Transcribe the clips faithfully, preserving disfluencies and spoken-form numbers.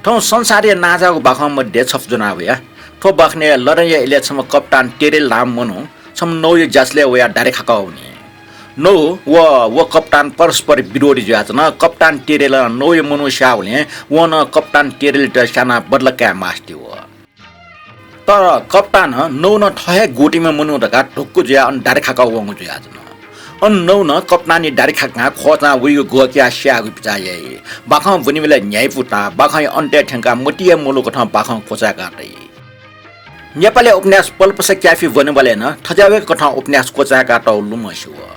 थौं संसारया नांजाःगु बाखं मध्ये छपु ज्वना वया। थ्व बाखनय् लडाइँया इलय् छम्ह कप्तान टेरेल धाःम्ह मनू छम्ह नौया ज्यासलय् वयाः दारे खाकाः वनी। नौ व, व कप्तान परस्पर विरोधी जुयाच्वन। कप्तान टेरेलं नौया मनू स्याःबलय् वं नं कप्तान टेरेलयात स्यानाः बदला काये मास्ति वः। तर कप्तानं नौ नं थः हे गुटिम्ह मनू धकाः ढुक्क जुयाः अन दारे खाकाः वंगु जुयाच्वन। अन नौ नं कप्तानया दारे खाकाः ख्वःचां वइगु ग्वःक्ययाः स्याःगु बिचाः याइ। बाखं ब्वनीबलय् न्ह्याइपुता बाखंया अन्तय् थ्यंकाः मतिइ मलूकथं बाखं क्वचाय्काः तइ। नेपालय् उपन्यास पल्पसा क्याफे ब्वनेबलय् नं थज्याःगु कथं उपन्यास क्वचाय्काः तःगु लुमंसे वः।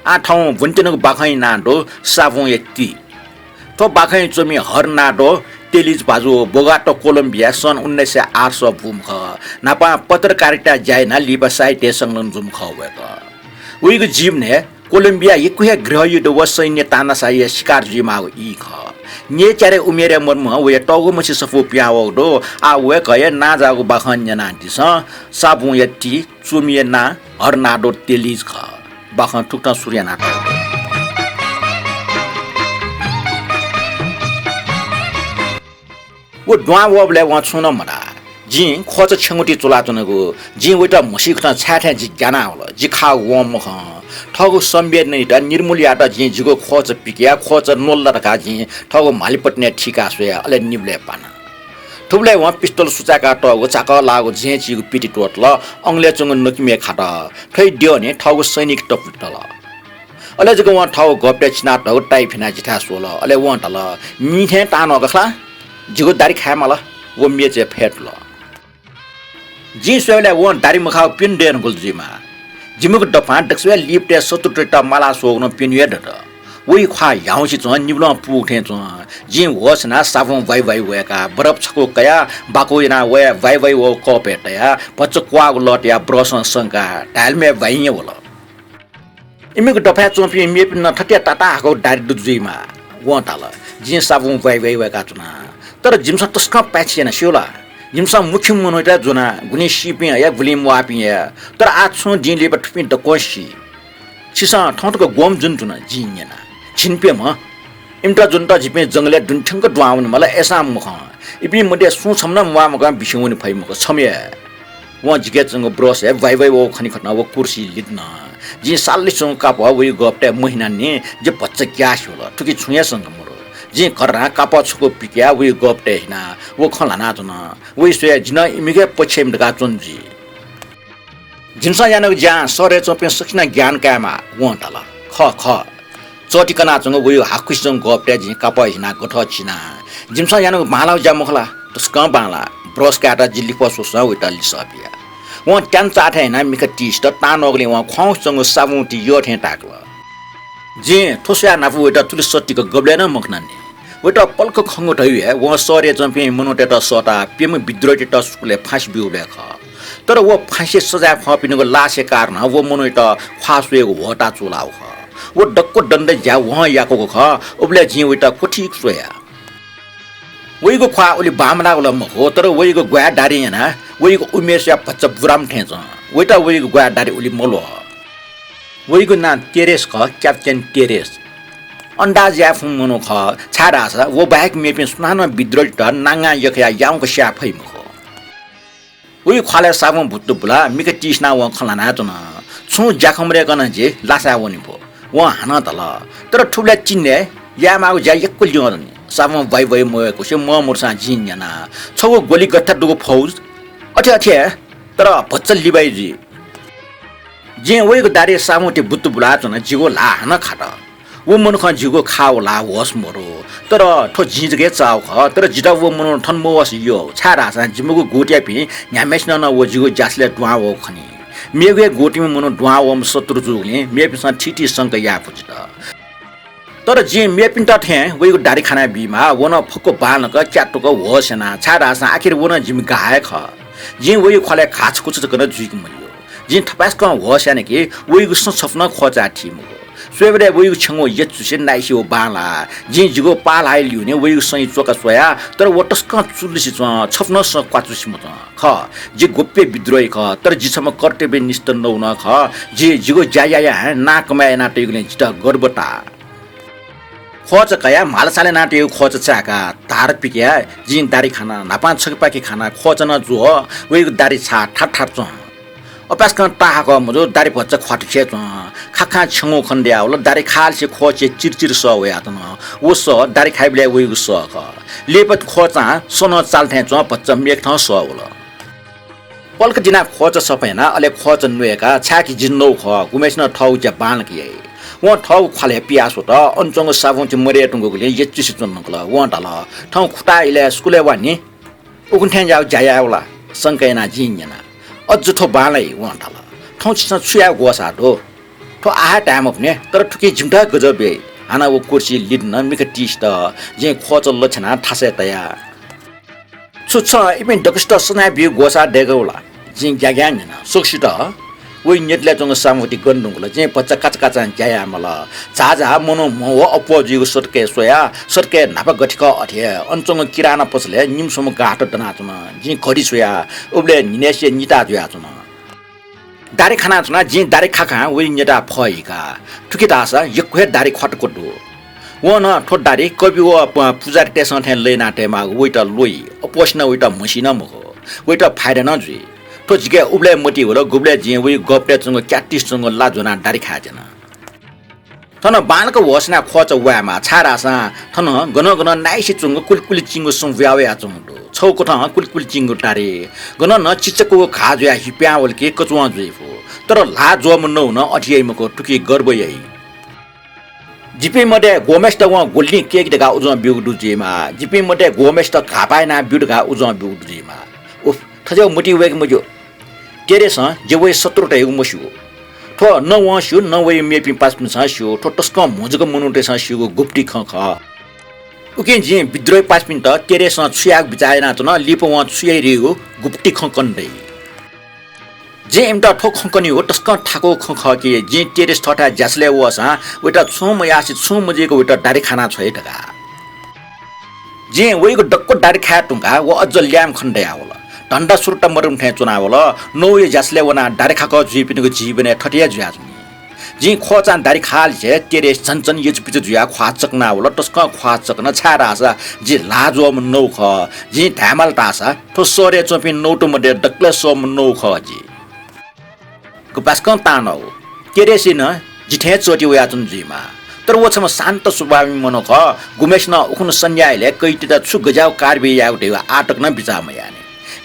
आः थौं ब्वनेत्यनागु बाखंया नां दु साबुंया ति। थ्व बाखंया च्वमि हरनार्डो टेलिज भाजु बोगाटो कोलम्बियाय् सन् उन्नाइस सय आठ सः बूम्ह खः। न्हापां पत्रकारिताय् ज्या यानाः लिपा साहित्य संकलन जूम्ह खः वय्कः। वइगु जीवनय् कोलम्बियाय् यक्व हे गृहयुद्ध व सैन्य तानाशाहीया शिकार जुइमाःगु ई खः। न्यय्च्यारे उमेरय् मदुम्ह वया तःगुमछि सफू पिहां वःगु दु। आः वय्कःया नांजाःगु बाखं न्यनादिसँ। साबुंया ति, च्वमिया नां हरनार्डो टेलिज खः। बाखं थुकथं सुरु यानातःगु। व दुहां वःबलय् वं छुं नं मधाः। जिं ख्वःचा छेंगुति चुलाच्वनागु, जिं वइत म्हसीकथं छाय् थें जि ग्यानावल, जि खाःगु वं मखं। थःगु संवेदनायात निर्मूल यायेत जिं जिगु ख्वःचा पिकयाः ख्वःचा न्वल ला धकाः जिं थःगु म्हालिपतिनय् थीकाः स्वया, अले निबलय् पाना। थुबलय् वं पिस्तोल सुचाय्कातःगु चाकः लाःगु जें चीगु पिति त्वःतल, अंगलय् च्वंगु नकिम्ह खात। थ्व हे द्यःने थःगु सैनिक टपुलि तल। अले जक वं थःगु गःपतय् चिनातःगु टाइ फ्यनाः जिथाय् स्वल। अले वं धाल, "मिं थें तांन्वःगु खला, जिगु दारि खाये माल।" व मेचय् फय्तुल। जिं स्वयेबलय् वं दारि मखाःगु प्यन्हु दये धुंकल जुइमाः। जिमिगु दफां दक्वसिबय् लिपतय् शत्रुतय्त माला स्वःगु नं प्यन्हु हे दत। वइ ख्वाः ह्याउँसे च्वं, निबलं पूगु थें च्वं। जिं होस यानाः साबुं वाइवाइ वय्काः बरफ छकू कयाः बाकु यानाः वया वाइवाइ वःगु कपय् तयाः भचा क्वाःगु लः तयाः ब्रसं संकाः धाय्लम्हय् वाइं हे वल। इमिगु दफाय् च्वंपिं मेपिन्त नं थथे ताताहाकःगु दारि दु जुइमाः। वं धाल, "जिं साबुं वाइवाइ वय्काच्वना, तर जिमिसं तसकं पाय्छि याना, स्यू ला? जिमिसं मुख्य मनूत ज्वना, गुलिं सीपिं हया, गुलिं म्वाःपिं हया, तर आः छुं दिं लिपा थुपिं दक्वं सी। छिसं थौं तक ग्वम्ह जुन धुन जिं न्यना। झिंप्यम्ह। इमित ज्वनेत जिपिं जंगलय् दुने थ्यंक दुहां वने माल, अय्सां मखं। इपिं मध्ये सुं छम्ह नं म्वाः मकं बिस्युं वने फइ मखु, छम्ह हे।" वं जिके च्वंगु ब्रसय् वाइवाइ वःगु खनेखतं व कुर्सी लिधन। जिं साल्लासे च्वंगु कापः वइगु गःपतय् महिनानि जि भचा ग्यासे वल। थुकी छुं हे संका मदु। जिं घर्रां कापः छकू पिकयाः वइगु गःपतय् हिनाः व खँ ल्हानाच्वन। वइ स्वयाः जि नं इमिके पक्षय्म्ह धकाः च्वने जुइ। "जिमिसं यानागु ज्यां शहरय् च्वंपिं सकसिनं ज्ञान कायेमाः," वं धाल। "खः, खः।" चःति कनाच्वंगु वइगु हाकुसे च्वंगु गःपतय् जिं कापः हिनाः गथः चिना। "जिमिसं यानागु बांलाःगु ज्या मखु ला?" "तसकं बांलाः।" ब्रस कायेत जि लिफः स्वसं वइत लिसः बिया। वं त्यान चाःथें हिनाः मिखा तिसित तांन्वःगुलिं वं ख्वाउँसे च्वंगु साबुं ति यः थें ताय्कल। जिं थ्व स्वयाः न्हापा वइत थुलि सत्तिक गबलें नं मखनानि। वइत पलख खंगु धइगु हे वं शहरय् च्वंपिं मनूतय्त सःताः प्यम्ह विद्रोहीतय्त सुकुलय् फाँसी ब्यूबलय् खः। तर व फाँसीया सजाँय खंपिनिगु लासया कारणं व मनूयात ख्वाः स्वयेगु ह्वःताः चूलाःगु खः। व दक्व दण्ड ज्या वहं याकूगु खः। उबलय् जिं वइत क्वथिक स्वया। वइगु ख्वाः उलि बांमलाःगु ला मखु, तर वइगु ग्वाये दारिं यानाः वइगु उमेर स्वयाः भचा बुराम्ह थें च्वं। वइत वइगु ग्वाये दारि उलि मल्वः। वइगु नां टेरेस खः, क्याप्टेन टेरेस। अन्दाज याये फुम्ह मनू खः, छाय्धाःसा व बाहेक मेपिं सुनानं विद्रोहीत नांगां यख्खायाः याउँक स्याये फइ मखु। वइगु ख्वालय् साबुं भुत्तु बुलाः मिखा तिसिनाः वं खँ ल्हानाच्वन। छुं ज्याखँ मदय्कं नं जि लासाय् वने फु। वं हानं धाल, तर थुबलय् तिन्हय् यायेमाःगु ज्या यक्व ल्यं दनि। साबुं वाइवाइ मवय्कुसे मःमदुसां जिं न्यना, छगू ग्वलिगथा दुगु फौज। अथे अथे, तर भचा लिबाइ जुइ। जिं वइगु दारिइ साबुं ति भुत्तु बुलाच्वन, जिगु ल्हाः हानं खात। व मनुखं जिगु खाःगु ल्हाः होश मदु। तर थ्व जिं जक हे चाःगु खः, तर जितः व मनू थन मवःसा यः, छाय्धाःसा जिमिगु गुटयापिं न्ह्याम्हय्सिनं नं व जिगु ज्यासलय् दुहां वःगु खनी। मेगु हे गुटयाम्ह मनू दुहां वःम्ह शत्रु जूगुलिं मेपिन्सं थीथी संका याये फु जितः। तर जिं मेपिन्त थें वइगु दारि खाना बीमाः, व नं फक्व बांलाक क्यातुक होश याना, छाय्धाःसा आखिर व नं जिमि गाः हे खः। जिं वइगु ख्वालय् घाः छकू जक नं जुइके मल्यू। जिं थपाय्सकं होश याना कि वइगु सँ छपु नं ख्वःचाये थी मखु। स्वयेबलय् वइगु छेंगू यचुसे नाइसे व बांलाः। जिं जिगु पाल्हाया ल्यूने वइगु सँइ च्वका स्वया, तर व तसकं चुलुसे च्वं, छपु नं सँ क्वाचुसे मच्वं। खः, जि गोप्य विद्रोही खः, तर जि छम्ह कर्तव्यनिष्ठ नौ नं खः। जि जिगु ज्या यायां नां कमाय् यानातइगुलिं जितः गर्व ताः। ख्वःचा कयाः म्हालसालय् नातःगु ख्वःचा चाय्‌काः धार पिकयाः जिं दारि खाना। न्हापां छगू पाखे खाना ख्वःचा नं ज्वः, वइगु दारि छाः ठार ठार च्वं। अपाय्‌सकं ताहाकः मजू, दारि भचा ख्वातुसे च्वं। खाखां छ्यंगू खनेदयावल, दारि खाःलिसे ख्वःचाय् चिरचिर सः वयाच्वन। व सः दारि खाइबलय् वइगु सः खः। लिपा ख्वःचां सः नं चाल थें च्वं, भचा मेगथं सः वल। पलख दिनाः ख्वःचा सफा याना, अले ख्वःचा न्वय्‌का, छाय्‌कि जि नौ खः, गुम्हय्‌सिनं थःगु ज्या बांलाक याइ। वं थःगु ख्वालय् पियाः स्वत, अन च्वंगु साबुन ति मदये धुंकूगुलिं यचुसे च्वने धुंकल। वं धाल, थौं खुताः इलय् स्कुलय् वा नि। उखुन्हु थें ज्याःगु ज्या यायेगु ला? शंका यानाः जिं न्यना। अझ थ्व बांलाइ, वं धाल। थौं छिसं छु यायेगु ग्वसाः दु? थ्व आः हे धाये मफुनि, तर थुकिं जिमित गजब याइ। हानं व कुर्सी लिधना मिखा तिसित। जिं ख्वःचा लछ्यानाः थासय् तया। छु छं इपिं दक्वसित सजाँय बीगु ग्वसाः दय्‌कागु ला? जिं ग्याग्यां न्यना। सकसित। वइ न्यतुलय् च्वंगु साबुन ति गने धुंकल। जिं भचा काचाकाचां ज्या याये माल। झाःझाः मनू म्ह व अप्वः जुइगु सतकय् स्वयाः सतकय् न्हापा गथे खः अथे हे। अन च्वंगु किराना पसलय् निम्ह स्वम्ह गाःत दनाच्वन। जिं घडी स्वया, उबलय् न्हिनय्‌सिया निता जुयाच्वन। दारि खाना च्वनाः जिं दारि खाखां वइ न्यताः फः हीका। थुकी धाःसा यक्व हे दारि ख्वातुक दु। वं नं थ्व दारि कवि व प-, पुजारीतय्‌सं थें लय् यानातयेमाःगु वइत ल्वइ, अप्वःसिनं वइत म्हसी नं मखु, वइत फाइदा नं जुइ। थ्व जिके उबलय् मतिइ वल, गुबलय् जिं वइ गःपतय् च्वंगु क्याटिस च्वंगु ला ज्वनाः दारि खाये त्यन। थन बांलाक होश यानाः ख्वःचा वायेमाः, छाय्‌धाःसा थन गनं गनं नाइसे च्वंगु कुलिकुलि चिंगु सुं बुया वयाच्वंगु दु। छगू कथं कुलिकुलि चिंगु दारि। गनं नं चिचाक्वःगु घाः जुयाः हि पिहां वल कि कचुवं जुइ फु। तर ल्हाः ज्वःम्ह नौ नं अथे याइ मखु, थुकी गर्व याइ। जिपिं मध्ये ग्वम्हय्‌सित वं गुलिं कय्‌कि धकाः उजं ब्यूगु दु जुइमाः। जिपिं मध्ये ग्वम्हय्‌सित घाःपाः यानाः ब्यु धकाः उजं ब्यूगु दु जुइमाः। उफ, थज्याःगु मतिइ वय्‌के मज्यू। टेरेसं जि वइ शत्रु धयागु मस्यू। थ्व न वं स्यू, न वइ मेपिं पासापिन्सं स्यू। थ्व तसकं म्हजूक मनूतय्‌सं स्यूगु गुप्ति खँ खः। उकिं जिं विद्रोही पासापिन्त टेरेसं छु यायेगु बिचाः यानाच्वन, लिपा वं छु याइ धइगु गुप्ति खँ कने दइ। जिं इमित थ्व खँ कनेगु तसकं थाकुगु खँ खः कि जिं टेरेस थःथाय् ज्यासलय् वःसां वइत छुं मयासे छुं मजुइक वइत दारि खाना छ्वइ धकाः। जिं वइगु दक्व दारि खाये धुंकाः व अझ ल्याय्म्ह खनेदयावल। धन्दा सुरुत मदुम्ह थें च्वनावल। नौया ज्यासलय् वनाः दारि खाकः जुइपिनिगु जीवनय् थथे हे जुयाच्वनी। जिं ख्वःचां दारि खाःलिसे टेरेस झन झन यचुपिचु जुयाः ख्वाः चकनावल। तसकं ख्वाः चकन, छाय्‌धाःसा जि ल्हाः ज्वःम्ह नौ खः। जिं धायेमाल धाःसा थ्व शहरय् च्वंपिं नौत मध्ये दकलय् सःम्ह नौ खः जि। गुपास्कं तांनौ। टेरेसं नं जि थें च्वति वयाच्वन जुइमाः। तर व छम्ह शान्त स्वभावम्ह मनू खः। गुम्हय्‌सिनं उखुन्हु संध्याइलय् कय्‌केत छु गज्याःगु कारवाही यायेगु धइगु आः तक नं बिचाः मयानि।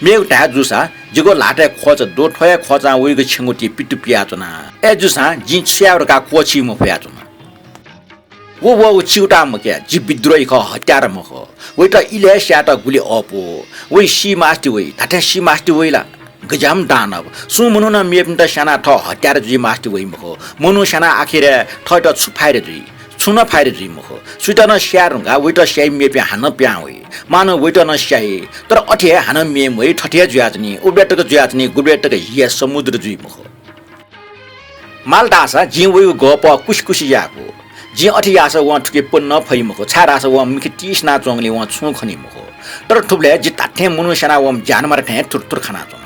मेगु धाये जूसा जिगु ल्हातय् ख्वःचा दु, थ्व हे ख्वःचां वइगु छेंगू ति पितु पियाच्वना। अय्‌जूसां जिं छु यायेगु धकाः क्वःछी मफयाच्वना। व वःगु चिउता मखु, जि विद्रोही खः, हत्यारा मखु। वइत इलय् स्यायेत गुलि अःपु। वइ सी मास्ति वइ, धात्थें सी मास्ति वइ ला? गज्याःम्ह दानव। सुं मनुखं मेपिन्त स्यानाः थः हत्यारा जुइ मास्ति वइ मखु। मनू स्यानाः आखिरय् थःत छु फाइदा जुइ? छुं नं फाइदा जुइ मखु। सुइत नं स्याये धुंकाः वइत स्याइ मेपिं हानं पिहां वइ। मानं वइत नं स्याइ, तर अथे हे हानं मेम्ह वइ, थथे हे जुयाच्वनी। उबलय् तक जुयाच्वनी, गुबलय् तक हिया समुद्र जुइ मखु। माल धाःसा जिं वइगु गःपः कुसिकुसि यायेगु। जिं अथे याःसा वं थुकी प्वने नं फइ मखु, छाय्‌धाःसा वं मिखा तिसिनाच्वंगुलिं वं छुं खनी मखु। तर थुबलय् जि धात्थें मनू स्यानाः वःम्ह ज्यानमारा थें थुरथुर खानाच्वना।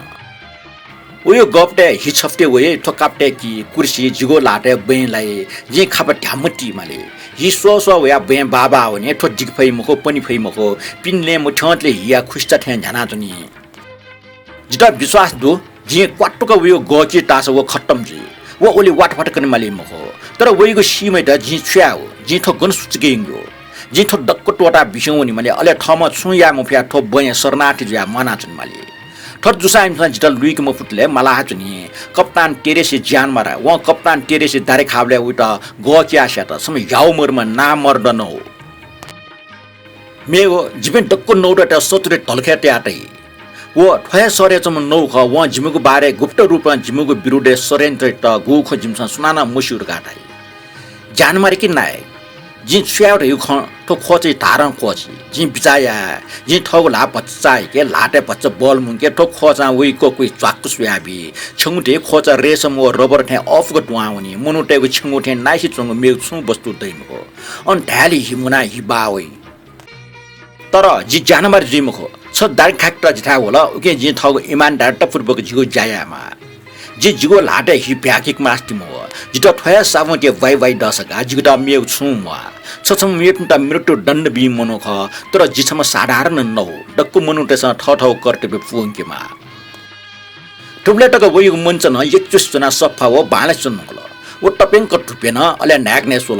वइगु गःपतय् हि छफुति वइ, थ्व कापतय् कि, कुर्सी, जिगु ल्हातय् बँय् लाइ। जिं खापा ध्याम्ह ति माली। हि स्वः स्वः वयाः बँय् बाः बाः वनी, थ्व दिके फइ मखु, पने फइ मखु। पिने लँय् मथ्यंतले हिया खुसिचा थें न्ह्यानाच्वनी। जितः विश्वास दु, जिं क्वातुक वइगु गःकि धाःसा व खतम जुइ। व उलि वातफात कने माली मखु। तर वइगु सीम्हय्‌त जिं छु यायेगु? जिं थ्व गन सुचुके यंगु? जिं थ्व दक्व त्वःताः बिस्युं वने माली, अले थःम्हं छुं याये मफयाः थ्व बँय् शरणार्थी जुयाः म्वानाच्वने माली। थथे जूसां इमिसं जितः लुइके मफुतले मालाः च्वनी। कप्तान टेरेसया ज्यानमारा, वं कप्तान टेरेसया दारि खाःबलय् वइत गःकियाः स्यात, छम्ह ह्याउमरुम्ह नामर्द नौ। मेगु, जिपिं दक्व नौतय्‌त शत्रुया धलखय् तयाः तइ। व थ्व हे शहरय् च्वंम्ह नौ खः, वं जिमिगु बारे गुप्त रूपं जिमिगु विरुद्धय् षड्यन्त्र तःगु खँ जिमिसं सुनानं मस्यू धकाः धाइ। ज्यानमारा कि नायः, जिं छु याये धइगु खँ थ्व ख्वःचाया धारं क्वःछी। जिं बिचाः याये, जिं थःगु ल्हाः भचा चाःहिके, ल्हातय् भचा बल मुंके, थ्व ख्वःचां वइ क्वक्वइ च्वाक्क स्वयाबी। छंगु धइ ख्वःचा रेशम व रबर थें अःपुक दुहां वनी। मनूतय्‌गु छेंगू थें नाइसे च्वंगु मेगु छुं वस्तु दइ मखु। अन धायेलि हि मुनाः हि बाः वइ। तर जि ज्यानमारा जुइ मखु। छ दारि खाकेत जिथाय् वल, उकिं जिं थःगु इमानदारतापूर्वक जिगु ज्या यायेमाः। जि जिगु ल्हातय् हि भ्याकिक मास्ति मवः। जितः थ्व हे साबुनके वाइ वाइ दःसा का, जिगुत मेगु छुं म्वाः। छ छम्ह मेपिन्त मृत्युदण्ड बीम्ह मनू खः, तर जि छम्ह साधारण नहु। दक्व मनूतय्सं थःथःगु कर्तव्य पूवंकेमाः। थुबलय् तक वइगु मञ्च नं यक्चुस च्वनाः सफा व बांलासे च्वंगु खः। व तप्यंक धुप्यन, अले न्हाय्कनय् स्वल।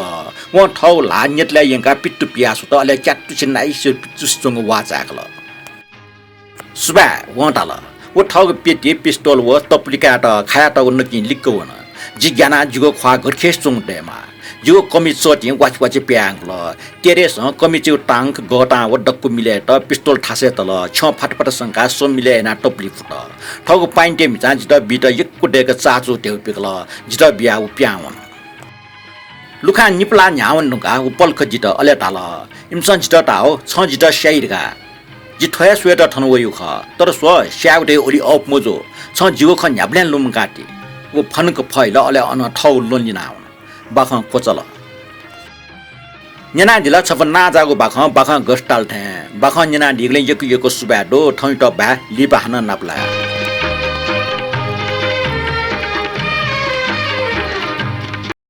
वं थःगु ल्हाः न्यतलाय् यंकाः पित्तु पियाः स्वत, अले च्यात्तुसे नाइसे पित्तुसे च्वंगु वाः चाय्कल। सुभाय्, वं धाल। व थःगु पेटी, पिस्तोल व तपुलि कायेत खायातःगु नकिं लिक्क वन। जि ग्यानाः जिगु ख्वाः गथे च्वंगु दयेमाः। जिगु कमिज चःतिं वाचि वाचि प्यायेधुंकल। तेरेसं कमिजयागु तांक, गःतां व दक्व मिलय् यात, पिस्तोल थासय् तल, छ्यं फात फात संकाः स्व मिलय् यानाः तपुलि फुत। थःगु पाइन्टया म्हिचां जितः बीत यक्व दय्क चाःचूः धयागु पिकल। जितः बियाः व पिहां वन। लुखां निपलाः न्ह्यावन धुंकाः व पलख दित, अले धाल, इमिसं जितः धाः, छं जितः स्याइ धकाः। जि थ्व हे स्वयेत थन वइगु खः, तर स्व, स्यायेगु धइगु उलि अःपु मजू। छं जिगु खँ न्ह्याबलें लुमंकाति। व फन्क फहिल, अले अनं थःगु ल्वहं लिनावन। बाखं क्वचाल। न्यनादिल छपु नांजाःगु बाखं, बाखं गस्ताल थें। बाखं न्यनादीगुलिं यक्व यक्व सुभाय् दु, थौंयात बाय्, लिपा हानं नापलाये।